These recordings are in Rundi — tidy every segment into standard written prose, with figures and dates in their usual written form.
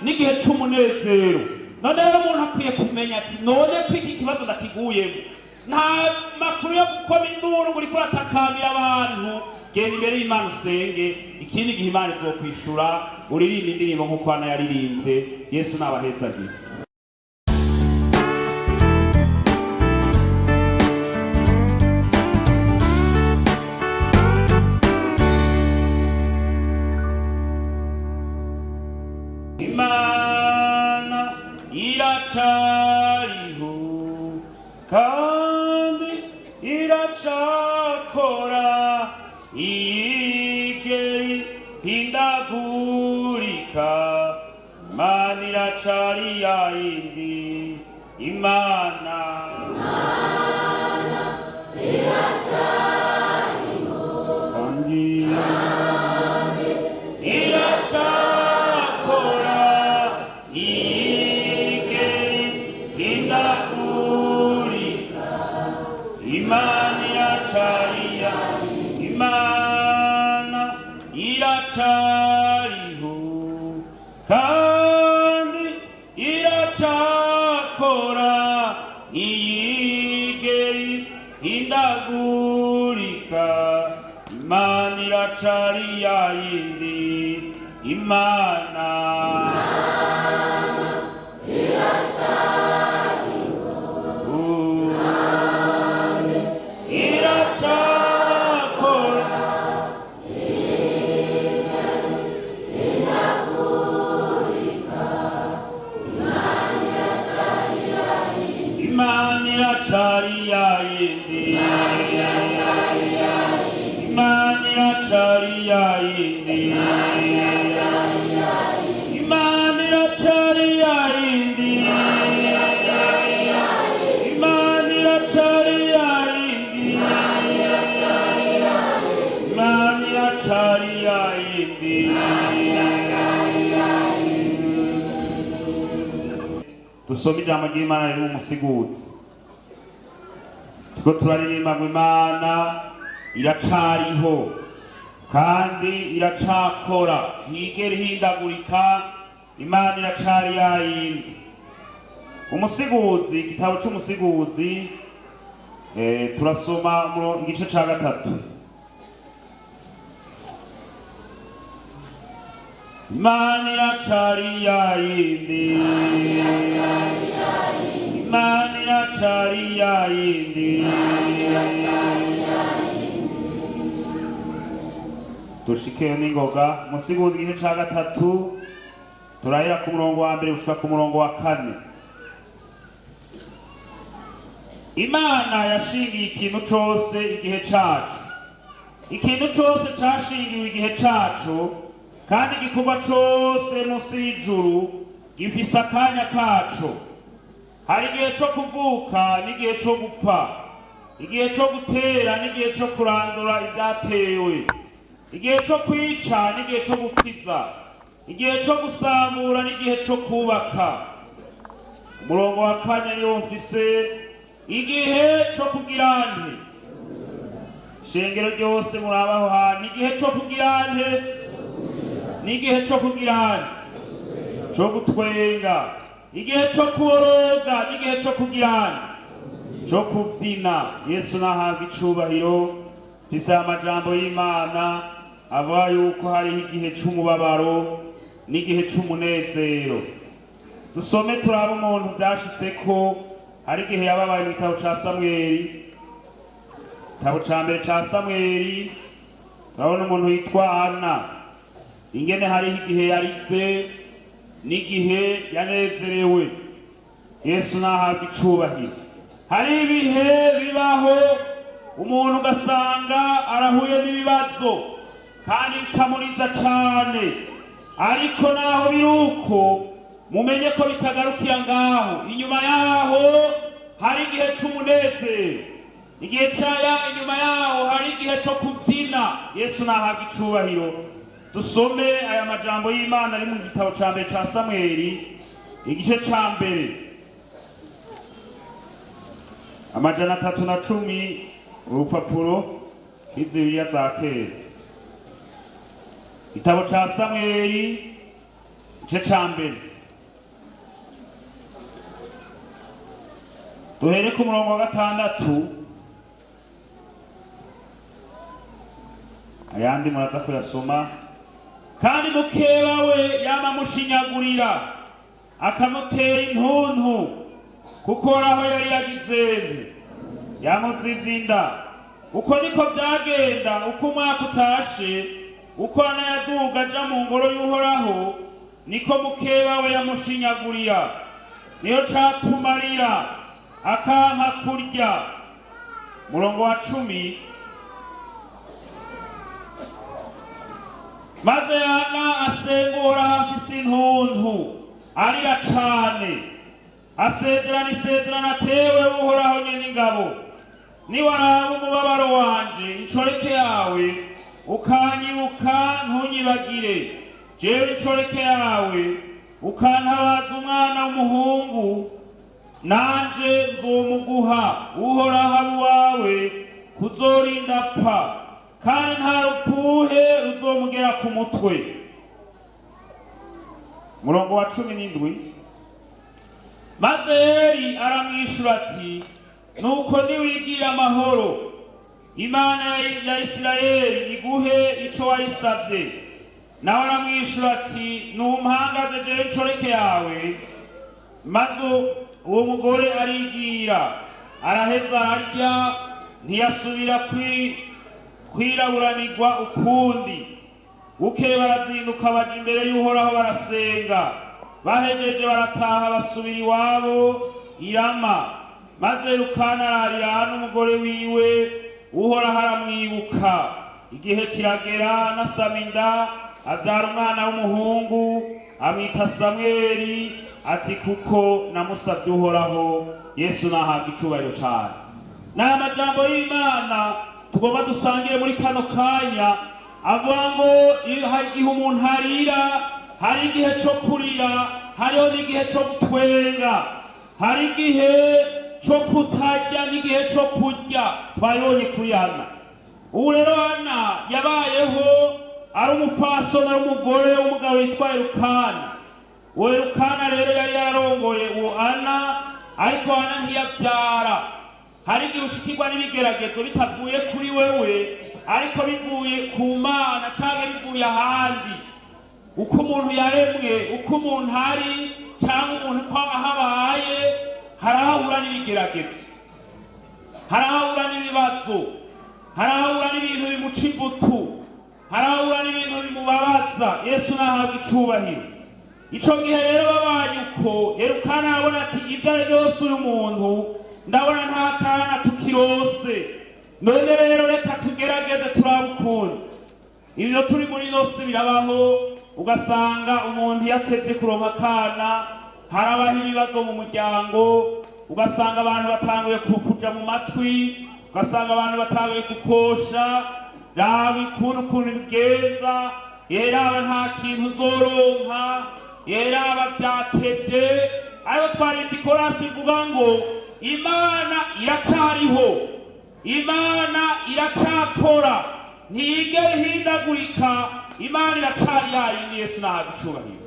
n'igihe c'umunezero. None rero umuntu akwiye kumenya ati: none ko iki kibazo ndakiguyemo, nta makuru yo gukoma induru ngo uriko uratakambira abantu. Genda imbere y'Imana usenge. Ikindi gihe Imana izokwishura, uririmba indirimbo nk'uko Hana yaririmbye. Yesu nabahezagire. Imana iracariho kandi iracakora, iyigeri hindagurika. Imana iracari yayindi, Imana kandi iracakora, iyigeri hindagurika. Imana iracariya, Imana iracariho kandi iracakora, iyigeri hindagurika. Imana iracari yayindi, Imana iracakora. Imana iracari yayindi, Imana iracari yayindi, Imana iracari yayindi, Imana iracari yayindi, Imana iracari yayindi. Dusome ijambo ry'Imana riri mu Musiguzi. Turiko turaririmba ngo Imana iracariho kandi iracakora, ntigera ihindagurika. Imana iracari yayindi. Umusiguzi, igitabo c'Umusiguzi, turasoma igice ca gatatu. Imana iracari yayindi, Imana iracari yayindi. Dushikeyo n'ingoga. Musiguzi igice ca gatatu, turahera ku murongo wa mbere gushika ku murongo wa kane. Imana yashingiye ikintu cose igihe caco, ikintu cose cashingiwe igihe caco, kandi igikorwa cose munsi y'ijuru gifise akanya kaco. Hari igihe co kuvuka n'igihe co gupfa, igihe co gutera n'igihe co kurandura ivyatewe, igihe co kwica n'igihe co gukiza, igihe co gusambura n'igihe co kubaka. Umurongo wa kane niwo mfise: igihe co kugira nte? Ishengero ryose murabaho hantu. Igihe co kugira nte n'igihe co kugira nte? Co gutwenga. Igihe co kuboroga n'igihe co kugira nte? Co kubyina. Yesu nahabwa icubahiro. Mfise amajambo y'Imana avuga yuko hariho igihe c'umubabaro n'igihe c'umunezero. Dusome turabe umuntu vyashitse ko hari igihe yababaye mu gitabo ca Samweli, igitabo ca mbere ca Samweli. Turabona umuntu yitwa Ana, ingene hariho igihe yarize n'igihe yanezerewe. Yesu nahabwa icubahiro. Hari ibihe bibaho umuntu ugasanga arahuye n'ibibazo kandi bikamuriza cane, ariko naho biri uko, mumenye ko bitagarukira ngaho. Inyuma yaho hari igihe c'umunezero, igihe caya inyuma yaho hari igihe co kubyina. Yesu nahabwa icubahiro. Dusome aya majambo y'Imana ari mu gitabo ca mbere ca Samweli, igice ca mbere, 310, urupapuro rw'izibiriya za kera. Igitabo ca Samweli, igice ca mbere. Duhere ku murongo wa 6, ayandi muraza kuyasoma. Kandi mukeba we yama amushinyagurira, akamutera intuntu, kuko Uhoraho yari yagize yamuzivye inda. Uko niko byagenda uko umwaka utashe, uko Ana yaduga aja mu ngoro y'Uhoraho, niko mukeba we yamushinyagurira. Niyo catuma arira akanka kurya. Murongo wa 10. Maze Ana asenga Uhoraho afise intuntu, arira cane, asezerana isezerano atewe: "Uhoraho nyene ingabo, niwaraba umubabaro wanje, inshoreke yawe, ukanyibuka ntunyibagire jewe inshoreke yawe, ukantabaza umwana w'umuhungu, nanje nzomuguha Uhoraho abe uwawe kuzorinda apfa, kandi nta rupfuhe ruzomugera ku mutwe." Murongo wa 17. Maze Eli aramwishura ati: "Nuko niwigira amahoro, Imana ya Isirayeli iguhe ico wayisavye." Nawe aramwishura ati: "Numpangaze jewe inshoreke yawe." Maze uwo mugore arigira, araheza ararya, ntiyasubira kwiraburanirwa ukundi. Bukeye barazinduka, baja imbere y'Uhoraho, barasenga. Bahejeje barataha, basubira iwabo i Rama. Maze Elukana ararira n'umugore wiwe. Uhoraho aramwibuka. Igihe kiragera, nasama inda, abyara umwana w'umuhungu, amwita Samweli, ati: "Kuko namusabye Uhoraho." Yesu nahabwa icubahiro cyane. Ni amajambo y'Imana tugomba dusangire muri kano kanya, avuga ngo iyo hari igihe umuntu arira, hari igihe cyo kurira, hariho n'igihe cyo gutwenga, hari igihe cyo kutarya n'igihe cyo kurya. Twabibonye kuri Ana. Ubu rero Ana yabayeho ari umupfasoni, ari umugore w'umugabo witwa Elukana. Uwo Elukana rero yari yararongoye uwo Ana, ariko Ana ntiyabyara. Hari igihe ushikirwa n'ibigeragezo bitavuye kuri wewe, ariko bivuye ku Mana canke bivuye ahandi. Uko umuntu yaremwe, uko umuntu ari, cyangwa umuntu uko aho abaye, hari aho ahura n'ibigeragezo, hari aho ahura n'ibibazo, hari aho ahura n'ibintu bimuca ivutu, hari aho ahura n'ibintu bimubabaza. Yesu nahabwa icubahiro. Ico gihe rero babanye uko, Elukana arabona ati: "Ibyo ari byose, uyu muntu ndabona nta kana tukirose. None rero reka tugerageze turabe ukuntu." Ibyo turi muri ino si birabaho, ugasanga umuntu iyo atevye kuronka akana, harabaho ibibazo mu muryango, ugasanga abantu batanguye kuja mu matwi, ugasanga abantu batanguye kukosha: "Raba ukuntu bigenza, yeraba nta kintu uzoronka, yeraba vyatevye." Ariko twarinda ikorasi ivuga ngo Imana iracariho, Imana iracakora, ntiyigera ihindagurika, Imana iracari yayindi. Yesu nahabwa icubahiro.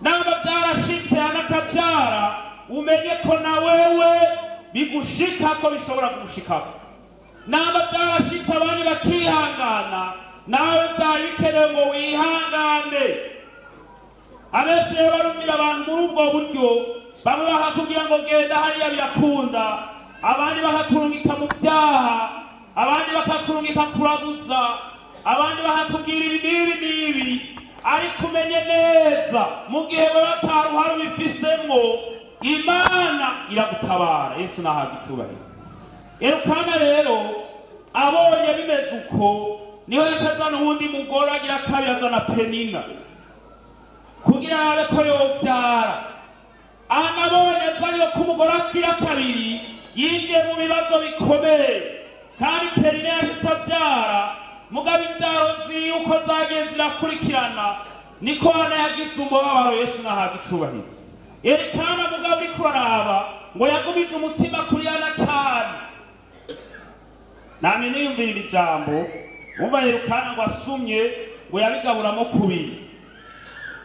Namba byarashitse anakabyara, umenye ko na wewe bigushikako, bishobora kugushikako. Namba byarashitse abandi bakihangana, nawe byari bikenewe ngo wihangane. Abenshi rero barumvira abantu muri ubwo buryo. Bamwe bakakubwira ngo genda hariya birakunda, abandi bakakurungika mu byaha, abandi bakakurungika kuraguza, abandi bakakubwira ibi n'ibi n'ibi. Ariko umenye neza, mu gihe wewe ataruhare ubifisemwo, Imana iragutabara. Yesu nahabwa icubahiro. Elukana rero abonye bimeze uko, niho yacazana uwundi mugore agira kabiri, azana Penina kugira arabe ko yovyara. Anabonye azanye ko umugore agira kabiri yinjiye mu bibazo bikomeye, kandi Penina yahise avyara. Mugabo ivyaro ziwe uko zagiye zirakurikirana, niko Ana yagize umubabaro. Yesu nahabwa icubahiro. Elikana mugabo uriko uraraba ngo yagumije umutima kuri Ana cane. Namye niyumvirira ijambo, wumva Elukana ngo asumye, ngo yabigaburamo kubiri: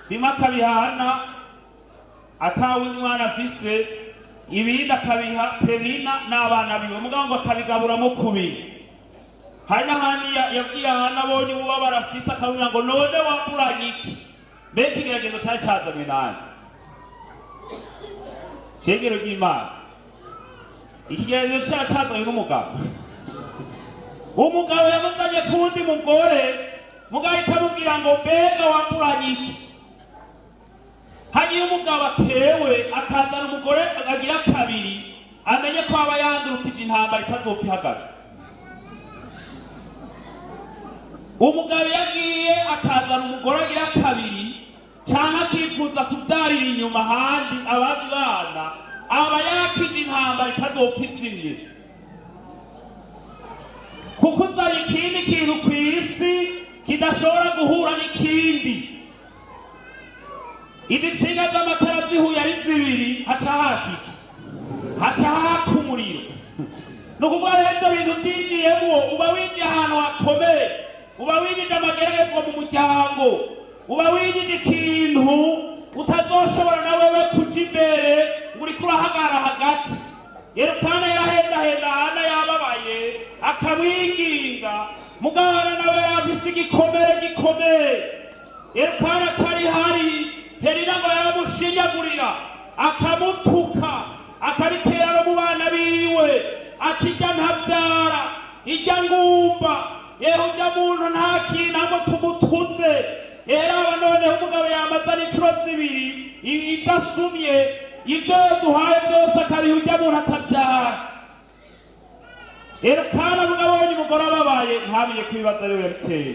bimwe akabihana atawundi mwana afise, Ibindi akabiha Penina n'abana biwe, mugabo ngo akabigaburamo kubiri. Hari n'ahandi yabwiye Hana abonye ububabaro afise, akamubwira ngo: "None waburanye iki?" Mbega ikigeragezo cari cazanywe nande? Shengero ry'Imana, ikigeragezo cari cazanywe n'umugabo. Umugabo yamuzanye ku wundi mugore, mugabo ahita amubwira ngo: "Mbega waburanye iki?" Hagiye umugabo atewe akazana umugore agira kabiri, amenye ko aba yandurukije intambara itazopfa ihagaze. Umugabo iyo agiye akazana umugore agira kabiri, cyangwa akifuza kubyarira inyuma ahandi abandi bana, aba yakije intambara itazopfa izimye, kuko uzana ikindi kintu ku isi kidashobora guhura n'ikindi. Izi nsinga z'amatara zihuye ari zibiri, haca haka iki? Haca haka umuriro. Ni ukuvuga rero, ibyo bintu byinjiyemo, uba winjiye ahantu hakomeye, uba winjije amageragezwa mu muryango, uba winjije ikintu utazoshobora na wewe kuja imbere ngo uriko urahagarara hagati. Yerukana yarahendahenda Hana yababaye, akamwinginga, mugabo Hana nawe yari afise igikomere gikomeye. Yerukana atari hari, Penina ngo yaramushinyagurira, akamutuka, akabitera no mu bana biwe, ati: "Ijya ntabyara, ijya ngumba, yewe ujya muntu nta kintu ngo tumutuze." Rero noneho umugabo yamazana inshuro zibiri ibyo asumye, ibyo duhaye byose, akabiha ujya muntu atabyara. Rero kandi avuga abonye umugore ababaye, ntamenye ko ibibazo ariwe yabiteye.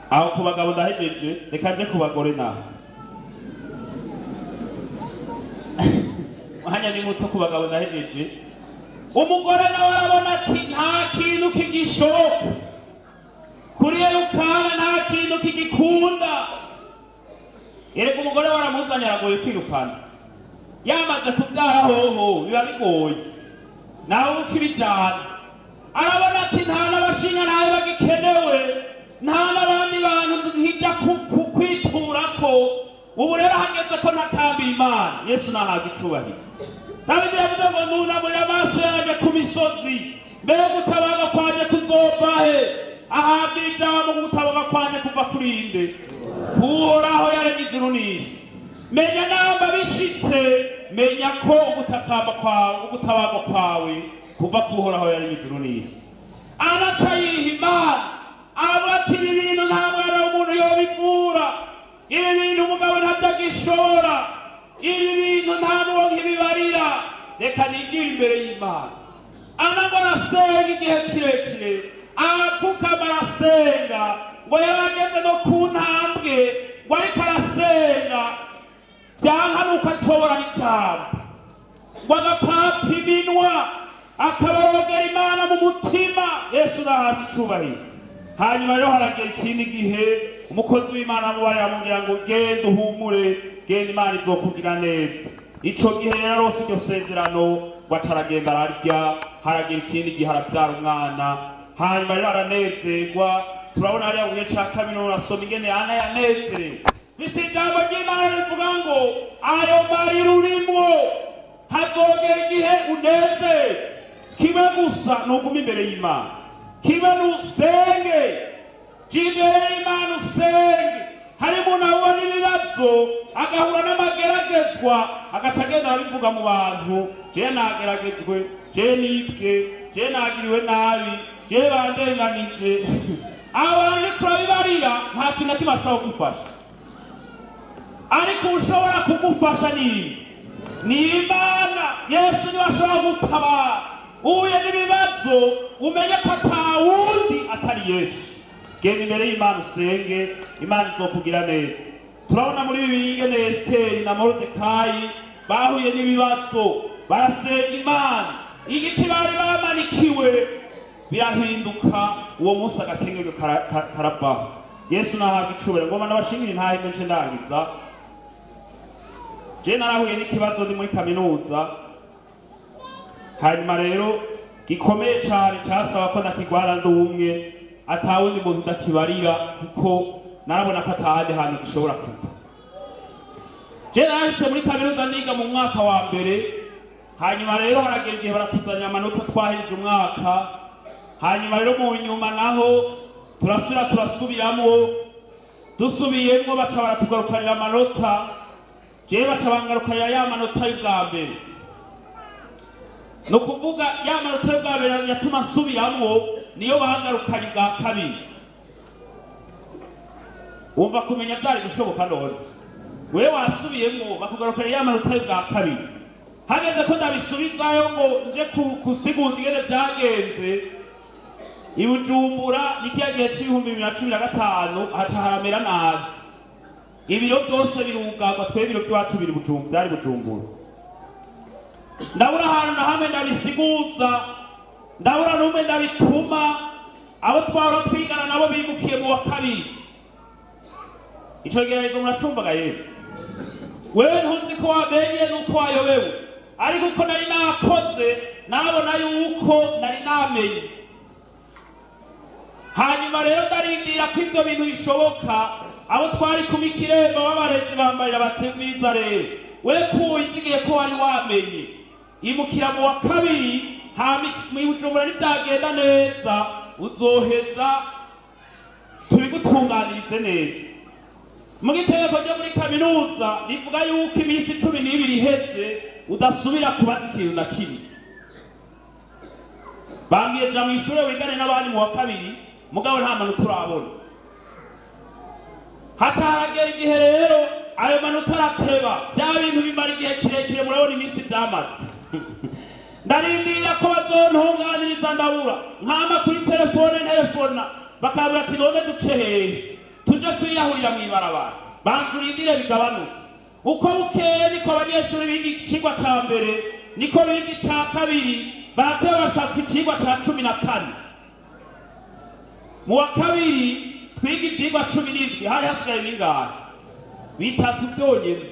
Aho ku bagabo ndahejeje, reka nje ku bagore naho. Mwanya ni muto, ku bagabo ndahejeje. Umugore nawe arabona ati: "Nta kintu kigishoboka kuri Yerukana, nta kintu kigikunda." Erega umugore waramuzanye aragoye kwirukana, yamaze kubyara hoho biba bigoye nawe ukibijyana. Arabona ati: "Nta n'abashinga ntawe bagikenewe, nta n'abandi bantu nkijya kwiturako. Ubu rero hageze ko ntakambiye Imana." Yesu nahabwa icubahiro. Dawidi yavuze ngo: "Nunamurira amaso yanjye ku misozi, mbega gutabarwa kwanje kuzova he?" Ahabwa ijambo ngo: "Gutabarwa kwanje kuva kuri inde? Kuhoraho yaremye ijuru n'isi." Menya namba bishitse, menya ko ugutakamba kwawe, ugutabarwa kwawe kuva kuhoraho yaremye ijuru n'isi. Araca yiha Imana, aravuga ati: "Ibi bintu nta mwana w'umuntu yobivura, ibi bintu umugabo ntabyo agishobora, ibi bintu nta n'uwo nkibibarira, reka nigire imbere y'Imana." Ana ngo arasenga igihe kirekire, arapfukama, arasenga, ngo yarageze no ku ntambwe ngo ariko arasenga, byanka nuko atobora n'ijambo, ngo agapapa iminwa, akabarogera Imana mu mutima. Yesu nahabwa icubahiro. Hanyuma rero haragera ikindi gihe, umukozi w'Imana amubarira, amubwira ngo: "Genda uhumure, genda, Imana izokugira neza." Ico gihe rero arose iryo sezerano, ngo acaragenda ararya. Haragera ikindi gihe arabyara umwana, hanyuma rero aranezerwa. Turabona hariya mu gice ca kabiri, urasoma ingene Ana yanezerewe. Bise ijambo ry'Imana rivuga ngo: "Ayo marira urimwo, hazogera igihe unezerwe." Kimwe gusa nuguma imbere y'Imana, kimwe nusenge, jya imbere y'Imana usenge. Hari umuntu ahura n'ibibazo, agahura n'amageragezwa, agaca agenda arabivuga mu bantu: "Je nageragejwe, je nibwe, je nagiriwe nabi, je bandenganije." Abantu uriko urabibarira, nta kintu na kimwe ashobora kugufasha. Ariko ushobora kugufasha ni Imana. Yesu niwe ashobora gutabara. Uhuye n'ibibazo, umenye ko atawundi atari Yesu. Genda imbere y'Imana usenge, Imana izokugira neza. Turabona muri Bibiliya ingene Esiteri na Moridekayi bahuye n'ibibazo, barasenga Imana, igiti bari bamanikiwe birahinduka uwo munsi, agakengero karavaho. Yesu nahabwa icubahiro. Ngoma n'abashingira intahe nce ndangiza. Je narahuye n'ikibazo ndi muri kaminuza, hanyuma rero gikomeye cyane, cyasaba ko nakigwara ndi umwe, atawundi muntu ndakibarira, kuko narabona ko atahandi hantu gishobora kuva. Je nahise muri kaminuza niga mu mwaka wa mbere. Hanyuma rero haragera igihe baratuzanira amanota twahejeje umwaka. Hanyuma rero mu nyuma naho turasubira, turasubiramo. Dusubiyemwo, baca baratugarukanira amanota. Jewe baca bangarukanira ya manota y'ubwa mbere. Ni ukuvuga ya manota y'ubwa mbere yatuma nsubiramwo niyo bangarukanye ubwa kabiri. Wumva kumenya byari gushoboka? None wewe wasubiyemwo, bakugarukana ya manota y'ubwa kabiri. Hageze ko ndabisubizayo ngo nje kusiguza ingene vyagenze i Bujumbura, ni kiya gihe c'2015, haca haramera nabi, ibiro byose birugarwa. Twe ibiro by'iwacu biri Bujumbura, byari Bujumbura. Ndabura ahantu na hamwe ndabisiguza, ndabura n'umwe ndabituma. Abo twahora twigana nabo bimukiye mu wa kabiri. Ico geragezo muracumvaga yewe? Wewe ntuzi ko wamenye nuko wayobewe, ariko uko nari nakoze nabona yuko nari namenye. Hanyuma rero ndarindira ko ivyo bintu bishoboka. Abo twari kumwe ikiremba b'abarezi bambarira bati: "Mwiza rero, we kuwizigiye ko wari wamenye, imukira mu wa kabiri, hama mw'iBujumbura nivyagenda neza uzoheza tubigutunganirize neza." Mu itegeko ryo muri kaminuza rivuga yuko iminsi 12 iheze udasubira kubaza ikintu na kimwe. Bambwiye: "Ja mw'ishure wigane n'abandi mu wa kabiri, mugabo nta manota urabona." Haca haragera igihe rero ayo manota arateba, bya bintu bimara igihe kirekire. Murabona iminsi byamaze. Ndarindira ko bazontunganiriza, ndabura. Nkama kuri telefone ntelefona, bakabwira ati: "None duce hehe? Tuje kwiyahurira mw'ibarabara? Banza urindire bigabanuke." Uko bukeye niko abanyeshuri biga icigwa ca mbere, niko biga ica kabiri, barateba bashaka icigwa ca 14. Mu wa kabiri twiga ivyigwa 17, hari hasigaye bingahe? Bitatu vyonyene.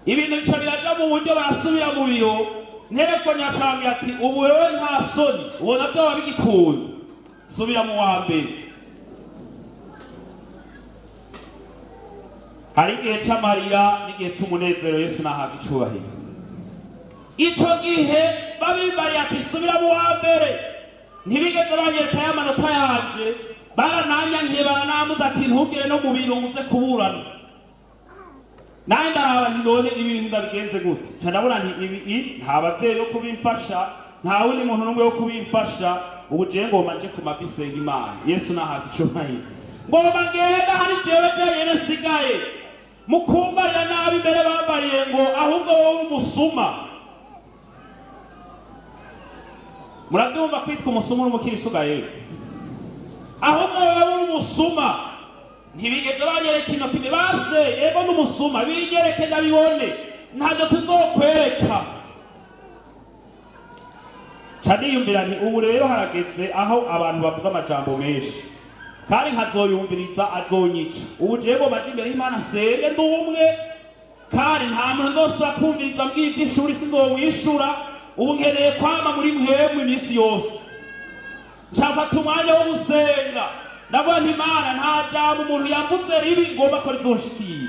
Ibintu bica biraja mu buryo, barasubira mu biro. Ntelefone yacambwira ati: "Ubu wewe nta soni ubona vyoba bigikunda? Subira mu wa mbere." Hari igihe c'amarira n'igihe c'umunezero. Yesu nahabwa icubahiro. Ico gihe babimbariye ati: "Subira mu wa mbere", ntibigeze banyereka y'amanota yanje. Barananyankiye, baranamuza ati: "Ntugire no mu biro ngo uze kuburana." Nanjye ndaraba nti: "None ibintu ndabigenze gute?" Nca ndabona nti ibi nta bavyeyi bo kubimfasha, nta wundi muntu n'umwe wo kubimfasha. Ubu jewe ngomba nje ku mavi nsenga Imana. Yesu nahabwa icubahiro. Ngomba ngenda hari jewe jenyene nsigaye mukumbarira nabi. Imbere bambariye ngo: "Ahubwo wowe umusuma." Murabyumva kwitwa umusuma uri umukirisu ga yewe? "Ahubwo wowe uri umusuma." Ntibigeze banyereka ino kimwe base ego n'umusuma, binyereke ndabibone. "Ntabyo tuzokwereka." Ca niyumvira nti: "Ubu rero harageze aho abantu bavuga amajambo menshi kandi nkazoyumviriza, azonyica. Ubu jewe ngomba nje imbere y'Imana nsenge ndi umwe, kandi nta muntu nzosubira kumviriza mbwira ivy'ishuri, sinzowishura. Ubu nkeneye kwama muri mwebwe iminsi yose." Nshafata umwanya wo gusenga. Ndavuga nti: "Imana, nta jambo umuntu yavuze ribi ngomba ko rizonshikira,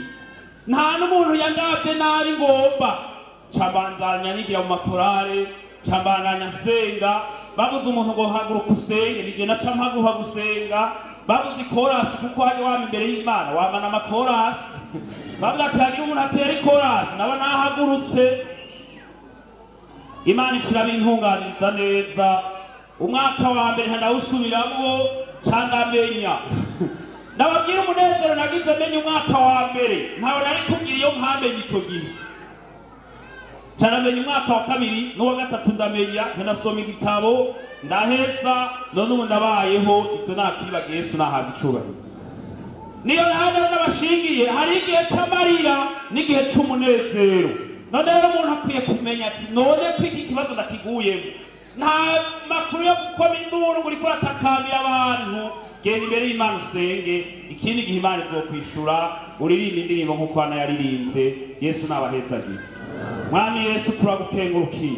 nta n'umuntu yandavye nabi ngomba." Nca nigira mu makorale, nca mbandanya nsenga. Babuze umuntu ngo: "Haguruka usenge", nije naca mpaguruka gusenga. Babuze ikorasi, kuko hajya wama imbere y'Imana wamana amakorasi, bavuga ati: "Hagira umuntu atera ikorasi", naba nahagurutse. Imana ishirabintunganiriza neza. Umwaka wa mbere ntandawusubiramwo, ca ndamenya. Ndababwira umunezero nagize menya umwaka wa mbere, ntawe nari kubwira iyo mpamenye ico gihe. Ca ndamenya umwaka wa kabiri n'uwa gatatu, ndamenya, nca ndasoma igitabo, ndaheza. None ubu ndabayeho, ivyo navyibagiye. Yesu nahabwa icubahiro. Niyo nawe n'abashingiye, hari igihe c'amarira n'igihe c'umunezero. None rero umuntu akwiye kumenya ati: "None ko iki kibazo ndakiguyemo, nta makuru yo gukoma induru ngo uriko uratakambira abantu. Genda imbere y'Imana usenge." Ikindi gihe Imana izokwishura, uririmba indirimbo nk'uko Hana yaririmbye. Yesu nabahezagire. Mwami Yesu, turagukengurukiye,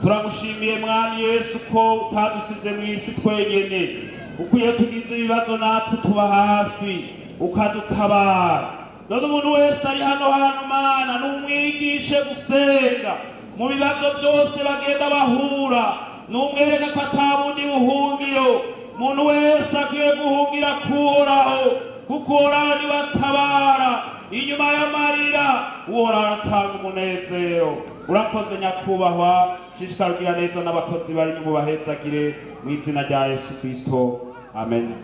turagushimiye Mwami Yesu ko utadusize mu isi twenyene. Uko iyo tugize ibibazo natwe tuba hafi ukadutabara. None umuntu wese ari hano hantu, Mana, n'umwigishe gusenga mu bibazo byose bagenda bahura, n'umwereka ko ata bundi buhungiro. Umuntu wese akwiye guhungira kuhoraho, kuko Uhoraho niwe atabara. Inyuma y'amarira Uhoraho aratanga umunezero. Urakoze nyakubahwa, shishikara ugira neza n'abakozi bari mu bahezagire mu izina rya Yesu Kristo, amen.